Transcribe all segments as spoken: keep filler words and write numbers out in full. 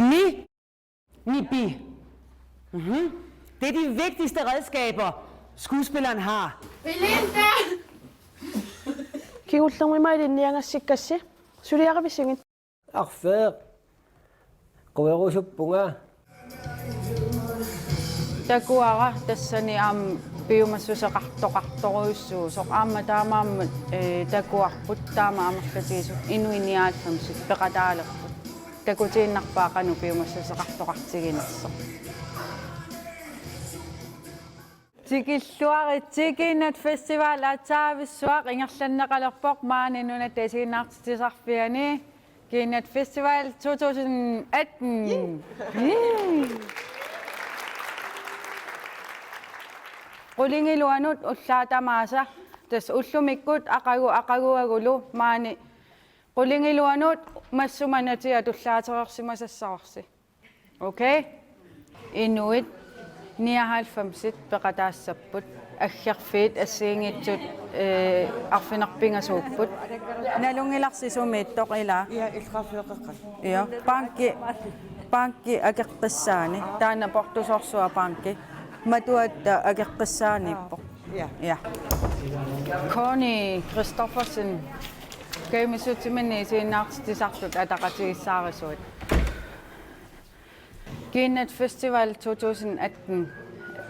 Ni. Nipi. Mhm. Det er de vigtigste redskaber, skuespilleren har. Belinda! Kingullermi maani ilinniagassikkassi. Suliarivisigit. Arfeeq. Querusuppunga. Takuara tassani aamma piumassuseqartoqartorujussuusoq aamma taamaammat, eh, takuarput taama amerlatigisut inuit nioghalvfemsit peqataalerput. Takutiinnarpaa qanoq piumassuseqartoqartiginersoq. Tikilluaritsi, Kiinnat Festival aatsaavissuaq ingerlanneqalerpoq maani Nunatta Isiginnaartitsisarfiani. Kiinnat Festival to tusind atten. Yay! Qulingiluanut ullaat tamaasa, tassa ullumikkut aqagu aqaguagulu maani qulingiluanut massuma natia tullaatereersimasassavarsi. Okay? Inuit nioghalvfemsit peqataassapput, aggerfiit assigiinngitsut, eh, arfineq-pingasuupput. Nalunngilarsi sumiittoq ilaa? Ja, ilqarfiuqaqqat. Ja, banki, banki akeqqissaani. Taanna portusorsua banki. Matuatta akeqqissaaniippoq. Ja. Ja. Connie Christoffersen, Kajumissutsimini Isiginnaartitsisartut ataqatigiissaarisuat. Kiinnat Festival to tusind atten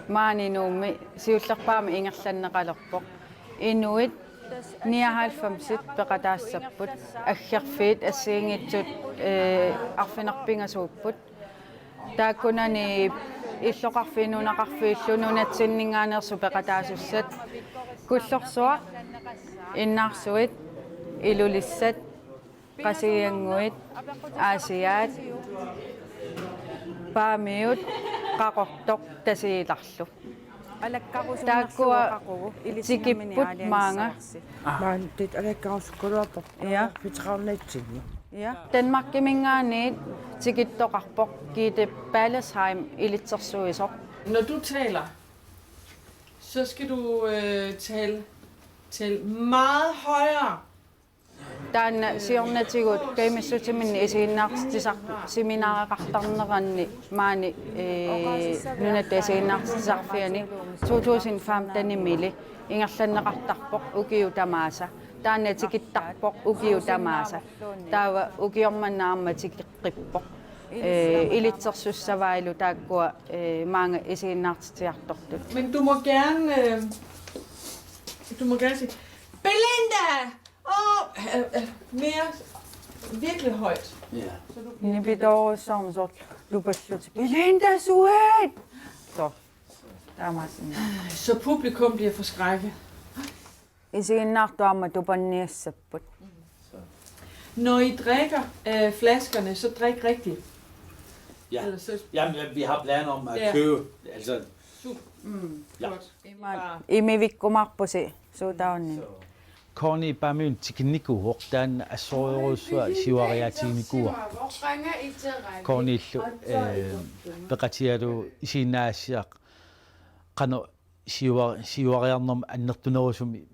maani Nuummi siullerpaamik ingerlanneqalerpoq. Inuit nioghalvfemsit peqataassapput, aggerfiit assigiinngitsut, eh, arfineq-pingasuupput. Taakkunani illoqarfiit nunaqarfiillu nunatsinninngaanneersut peqataasussat: Kullorsuaq, Innaarsuit, Ilulissat, Qasigiannguit, Aasiaat, Paamiut, Qaqortoq, Tasiilarlu. Taakkua tikipput maanga. Maanna tit alakkarusukkaluarpoq. Ja. Veteranatsinni. Ja. Danmarkiminngaanniit tikittoqarpoq Gitte Ballesheim ilitsersuisoq. Når du taler, så skal du øh, tale, tale meget højere. Taanna siornatigut Kajumissutsimini Isiginnaartitsisartut seminareqartarneranni maani, eh, Nunatta Isiginnaartitsisarfiani to tusind femtenimili ingerlanneqartarpoq ukiut tamaasa. Taanna tikittarpoq ukiut tamaasa. Taava ukioq manna aamma tikeqqippoq. Eh, ilitsersussavaalu taakkua, eh, maanga isiginnaartitsiartortut. Men du må gerne, øh, du må gerne sige, Belinda! Åh, øh, øh, mere virkelig højt. Ja. Nipitoorujussuarmik soorlu tupallutik: Belinda, suit! Så. Taamaassinnaavoq. Så publikum bliver forskrækket. Isiginnaartut aamma tupanniassapput. Når I drikker øh, flaskerne, så drik rigtigt. Ja. Ellers så... Jamen, vi har planer om at Ja. købe, altså, Mm. Ja. Godt. Ima, imivikkumaarpusi suutaunni. Så. Connie Paamiunut tikinnikuuvoq, taanna assorujussuaq siuariaatiginikuuarput. Conniellu, eh, peqatigalugu isiginnaassiaq qanoq siua-, siuariarnermut annertunerusumik,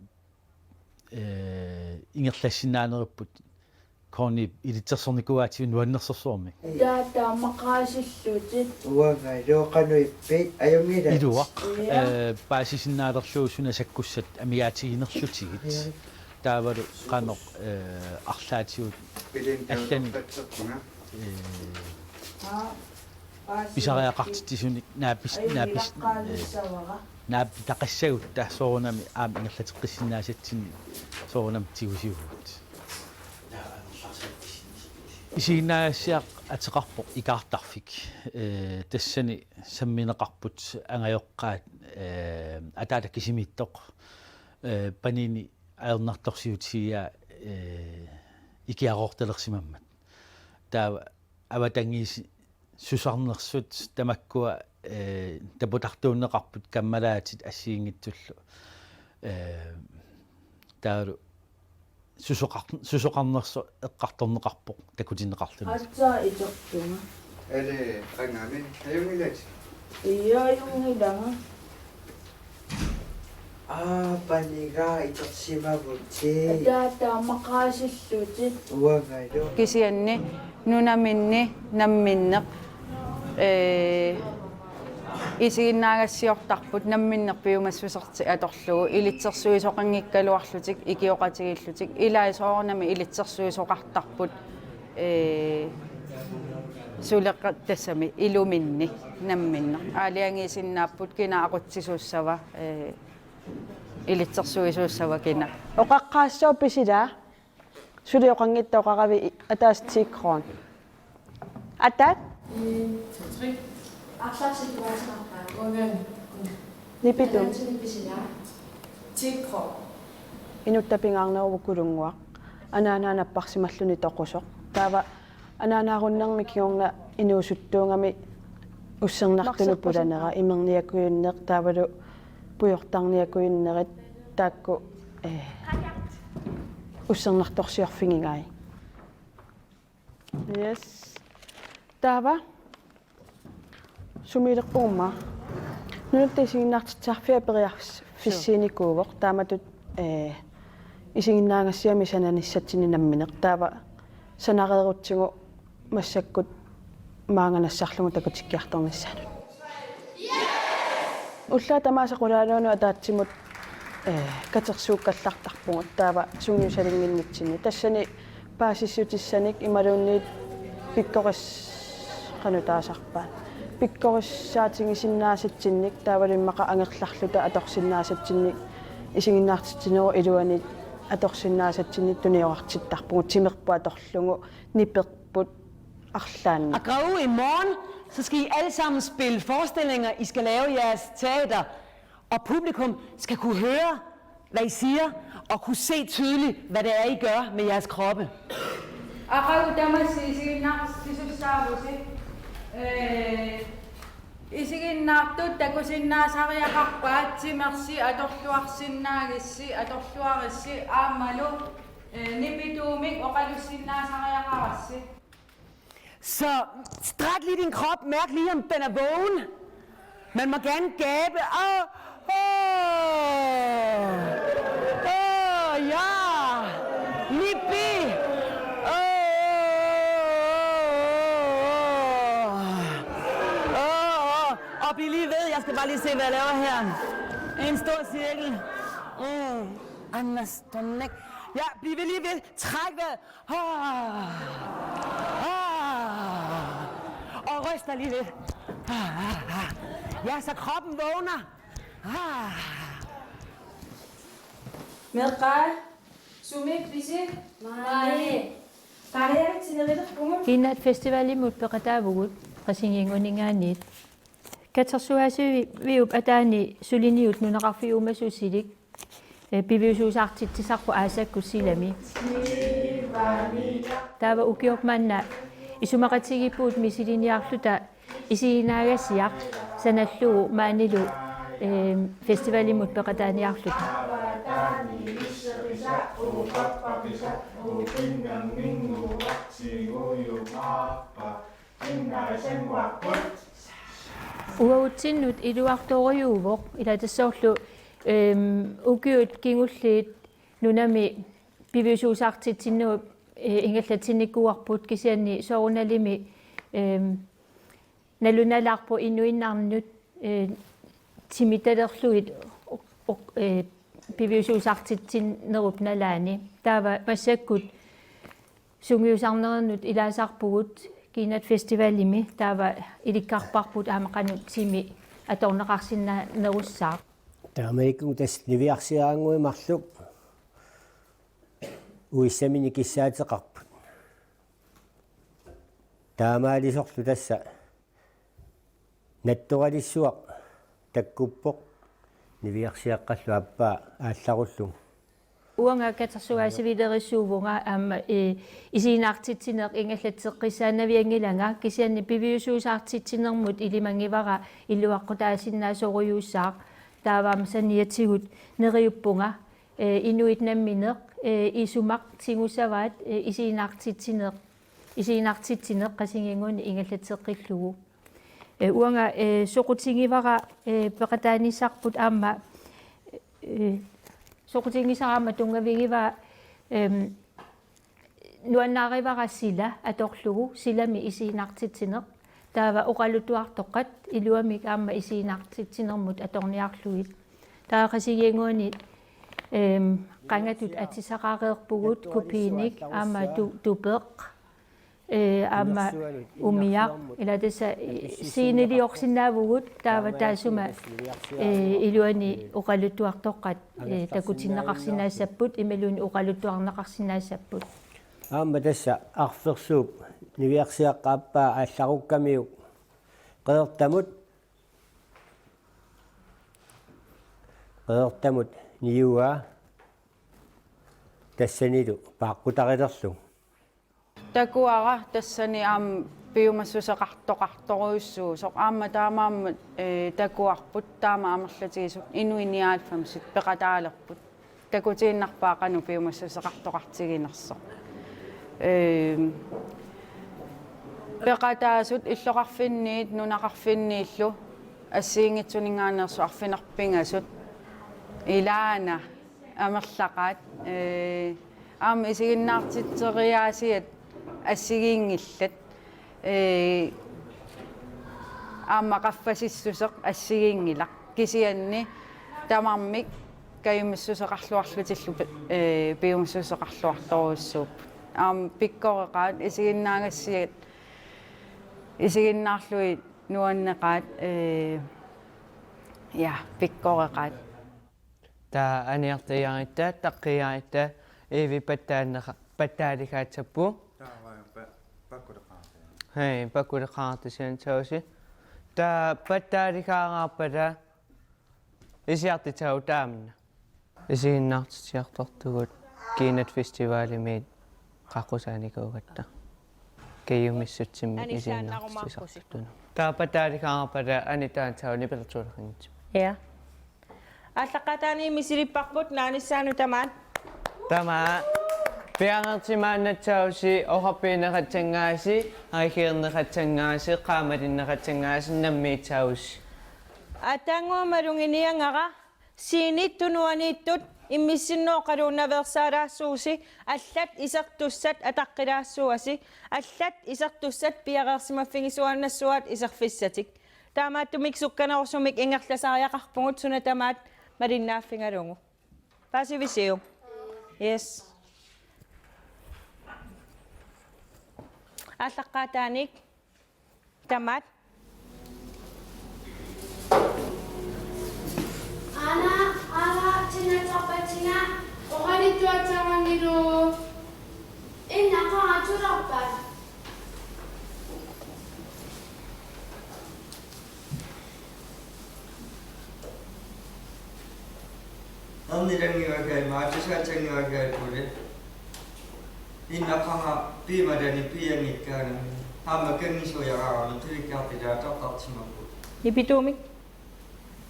eh, ingerlassinnaanerput. Connie ilitsersornikuugatsigu nuannersorsuarmik. Taava maqaasillutit. Uanga, iluaqanuippi, ajunngilaq. Iluaq, Ja. eh, paasisinnaalerlugu suna sakkussat amigaatiginerlutigit. Ja. Taavalu qanoq, eh, arlaatigut Pilinta allani, uterpatserpunga. Eh, Aa, pisariaqartitsisunik naapis-, naapis-, eh, naapitaqassagutta soorunami aamma ingerlateqqissinnaasatsinnik soorunami tigusiuvugut. Isiginnaassiaq ateqarpoq Ikaartarfik. Eh, tassani sammineqarput angajoqqaat, eh, ataata kisimiittoq, eh, paniini ajornartorsiutigigaa, eh, ikiaroortalersimammat. Taava avatangiisit susarnersut tamakkua, eh, taputartuunneqarput kammalaatit assigiinngitsullu. Eh, taavalu susoqar-, susoqarnersoq eqqartorneqarpoq takutinneqarluni. Aatsaat iterpunga. Eli qangamin ajunngilaq. Ia, ajunngilanga. Aa, paniga itersimavutit. Ataata maqaasillutit. Uangalu. Kisianni nunaminni namminneq, ee, isiginnaagassiortarput namminneq piumassusertik atorlugu ilitsersuisoqanngikkaluarlutik ikioqatigiillutik, ilai soorunami ilitsersuisoqartarput, ee, suleqattassami iluminni namminneq. Aalajangiisinnaapput kina aqutsisuussava, ee, ilitsersuisuussava kina. Oqaqqaassaaq pisilaa. Suli oqanngitsoq oqaravit ataaseq ti kroner. Ataat? Arlaarsiluaatimarpaa. Uangalu. Nipitum. Ataatsimi pisilaa. Ti kroner. Inuttap pingaarneruvoq Kulunnguaq. Anaanaa napparsimalluni toqusoq. Taava anaanaarunnermi kingorna inuusuttuugami ussernartunut pulanera, imerniakujunneq taavalu pujortarniakujunnerit taakku, ee, ussernartorsiorfigigai. Yes. Taava sumiilerpugumma. Nunatta isiginnaartitsisarfia periarfissiinikuuvoq taamatut, ee, isiginnaagassiami sananissatsinnik nammineq. Taava sanareerutsigu massakkut maanga nassarlugu takutikkiartornissaanut. Ullaaq tamaasa qulaaluunniit ataatsimut, ee, katersuukkallartarpugut taava sungiusalinnginnitsinni. Tassani paasissutissanik imaluunniit pikkoris-, qanoq taasarpaat. Pikkorissaatigisinnaasatsinnik taavalu immaqa angerlarluta atorsinnaasatsinnik isiginnaartitsinerup iluani atorsinnaasatsinnik tuniorartittarpugut timerput atorlugu niperput arlaannik. Og Greve, i morgen, så skal I alle sammen spille forestillinger. I skal lave jeres teater. Og publikum skal kunne høre, hvad I siger, og kunne se tydeligt, hvad det er, I gør med jeres kroppe. Aqagu tamassi isiginnaartitsisussaavusi. Ee, isiginnaartut takusinnaasariaqarpaat, timersi atorluarsinnaagissi, atorluarissi aammalu, ee, nipituumik oqalussinnaasariaqarassi. Så stræk lige din krop, mærk lige, om den er vågen. Man må gerne gabe. Åh, åh, åh, ja. Nipi. Åh, åh, åh, åh. Og bliv lige ved, jeg skal bare lige se, hvad jeg laver her. En stor cirkel. Mm. Anders, Dominik. Ja, bliv ved lige ved. Træk vejret. Ah. Ah. Og ryst dig lige lidt. Ah, ah, ah. Ja, så kroppen vågner. Ah. Meeqqat, sumi pisi? Maani. Qariatsinerillerpugut. Kiinnaat Festivalimut peqataavugut Qasigiannguningaanniit. Katersugaasiviup ataani suliniut nunaqarfiit uumasuusilik, ee, piviusuusaartitsisarput aasakkut silami. Taava ukioq manna isumaqatigiippugut misiliniarluta isiginnaagasiaq sanallugu maanilu, ee, festivalimut peqataaniarluta. Uagutsinnut iluartorujuuvoq, ila tassa soorlu, ehm, ukiut kingulliit nunami piviusuusaartitsinerup, eh, ingallatsinnikuuarput, kisianni soorunalimi, ehm, nalunalaarpoq inuinnarnut, eh, timitalerlugit oq-, oq-, eh, piviusuusaartitsinerup nalaani. Taava massakkut sungiusarnerannut ilaasarpugut Kiinnaat Festivalimi, taava ilikkarparput aamma qanoq timi atorneqarsinnaanerussaaq. Taamanikkumut tassa niviarsiaraannguit marluk uissaminik kissaateqarput. Taamaalisorlu tassa nattoralissuaq takkuppoq niviarsiaqqallu aappaa aallarullugu. Uanga katersugaasivilerissuuvunga aamma, eh, isiginnaartitsineq ingallatseqqissaannavianngilanga, kisianni piviusuusaartitsinermut ilimanngivara iluaqqutaasinnaasorujussuaq, taava aamma saniatigut neriuppunga, eh, inuit namminneq, eh, isumaq tigusavaat, eh, isiginnaartitsineq, isiginnaartitsineq Qasigiannguani ingallatseqqillugu. Eh, uanga, eh, soqutigivara, eh, peqataanissarput aamma, eh, Ee, soqutigisara aamma tunngavigivaa, em, nuannaarivara sila atorlugu, silami isiginnaartitsineq. Taava oqaluttuartoqqat iluamik aamma isiginnaartitsinermut atorniarlugit. Taava Qasigiannguani, em, qangatut atisaqareerpugut, kopiinik aamma tu-, tupeq. Ee, aamma umiaq, ila tassa, ee, sceneliorsinnaavugut, taava taassuma, ee, iluani oqaluttuartoqqat, ee, takutinneqarsinnaassapput, imaluunniit oqaluttuarneqarsinnaassapput. Aamma tassa arfersuup niviarsiaqqap aappaa allarukkamiuk Qeqertamut, Qeqertamut niuaa tassanilu paaqqutarilerlugu. Takuara tassani aamma piumassuseqartoqartorujussuusoq. Aamma taamaammat, ee, takuarput taama amerlatigisut inuit nioghalvfemsit peqataalerput. Takutiinnarpaa qanoq piumassuseqartoqartiginersoq. Ee, peqataasut illoqarfinniit nunaqarfinniillu assigiinngitsuninngaanneersut arfineq-pingasut ilaana amerlaqaat, ee, aamma isiginnaartitseriaasiat assigiinngillat, ee, aamma qaffasissuseq assigiinngilaq. Kisianni tamarmik kajumissuseqarluarlutillu pi-, ee, piumassuseqarluartorujussuupput. Aamma pikkoreqaat isiginnaagassiat isiginnaarlugit nuanneqaat, ee, ja, pikkoreqaat. Taava aniartajaaritta, taqqiaaritta, Eevi pattaanneqa-, pattaaligaatsapput. Taava pa-, pakkuleqaarta. Hej, pakkuleqaarta sian tausi. Taava pattaaligaaraarpata isiartitsagut taamna. Isiginnaartitsiartortugut Kiinat Festivalimiit qaqqusaanikuugatta. Kajumissutsimik isiginnaartitsisartutut. Taava pattaaligaaraarpata Anita Antauni pilertuuleqinngitsu. Ja. Aallaqqaataaniit misilipparput naanissaanut tamaat. Tamaat. Piareersimaannassagussi, oqarfigineqassanngaassi, aalajangerneqassanngaassi, qaamatinneqassanngaassi, nammiissagussi. Ataannguaq maluginiagara, scenit tunuaniittut immissinnut oqaluunnaveersaalaassuusi, allat isertussat ataqqilaassuuasi, allat isertussat piareersimaffigisuaannassuaat iserfissatik. Taamaattumik sukkanerusumik ingerlasariaqarpugut suna tamaat malinnaaffigalugu. Paasivisiuk? Yes. Aallaqqaataaniit tamaat. Aana, aana, tina tapa, tina. Oqalittuatsaraanngilaq. Inna qanga tularpat. Ernilannguagai, maatusaatannguagai pule. Inna qanga piumalani piianngikkaangat. Aamma kanngisuujaraarami qivikkaartitaatartartimapput. Nipituumik.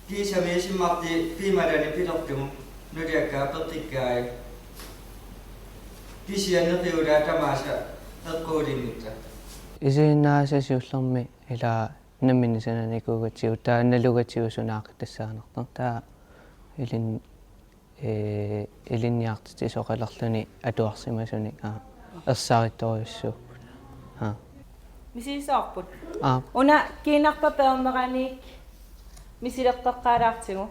Kiisami isummarti piumalani pilertugut nuliakka peqqikkai. Kisianni qiulaa tamaasa eqquulinngitsoq. Isiginnaagassat siullermik ila nammineq sananikuugatsigu, taava nalugatsigu suna aaqqissaarnartoq. Taava ilin-, ee, ilinniartitsisoqalerluni atuarsimasunik, aa, ersarittorujussuupput. Aa. Misigisoorput. Aa. Una kiinarpa peerneraniit misilerteqqaalaartigu.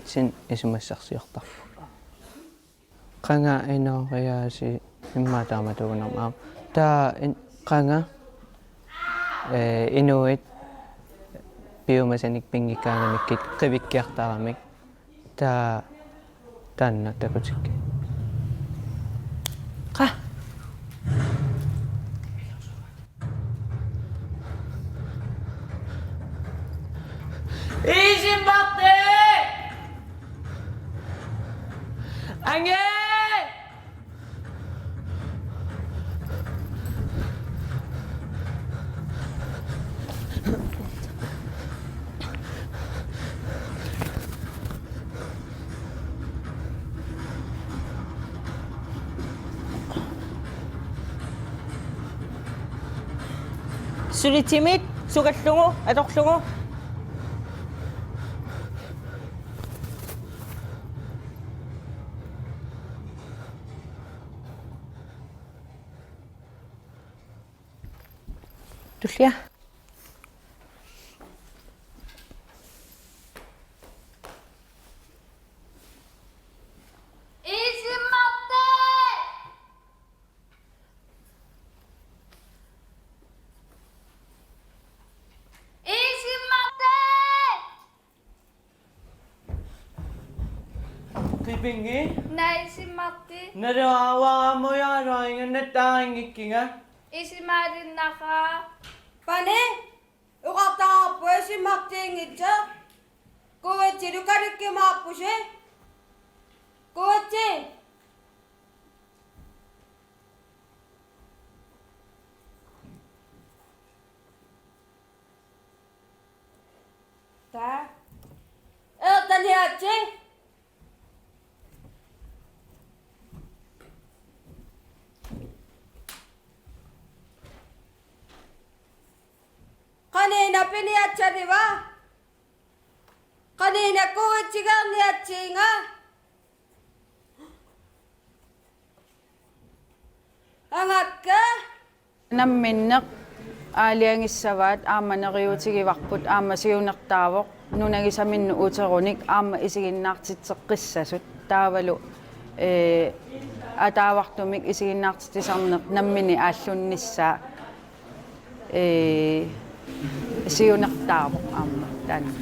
Sin isumassarsiortarput. Qanga inooriaasiit immaqa taamatut uunarmat aamma. Taava in-, qanga, ee, inuit piumasanik pinngikkaangamikkit qivikkiartaramik. Taava taanna takutikkit. Qa. Isummartik! Ange! Suli timit, sukallugu, atorlugu. Tullia. Isummartik! Isummartik! Qipingi? Naa isummartik. Naluara aamma ujarluarinnginnakku taanngikkiga. Isumaalinnaqa. Pani, oqartarput isummartiinngitsoq. Kuitsilu kalikkimaappusi. Kuitsi. Taa. Ertaniaatsi. Qaniina piniatsaliva? Qaniina kuitsigaarniatsiinga? Angakka. Namminneq aalajangissavaat aamma neriuutigivarput aamma siunertaavoq nunagisuminnut uterunik aamma isiginnaartitseqqissasut taavalu, ee, ataavartumik isiginnaartitsisarneq nammineq aallunnissaa, ee, siunertaavoq aamma taanna.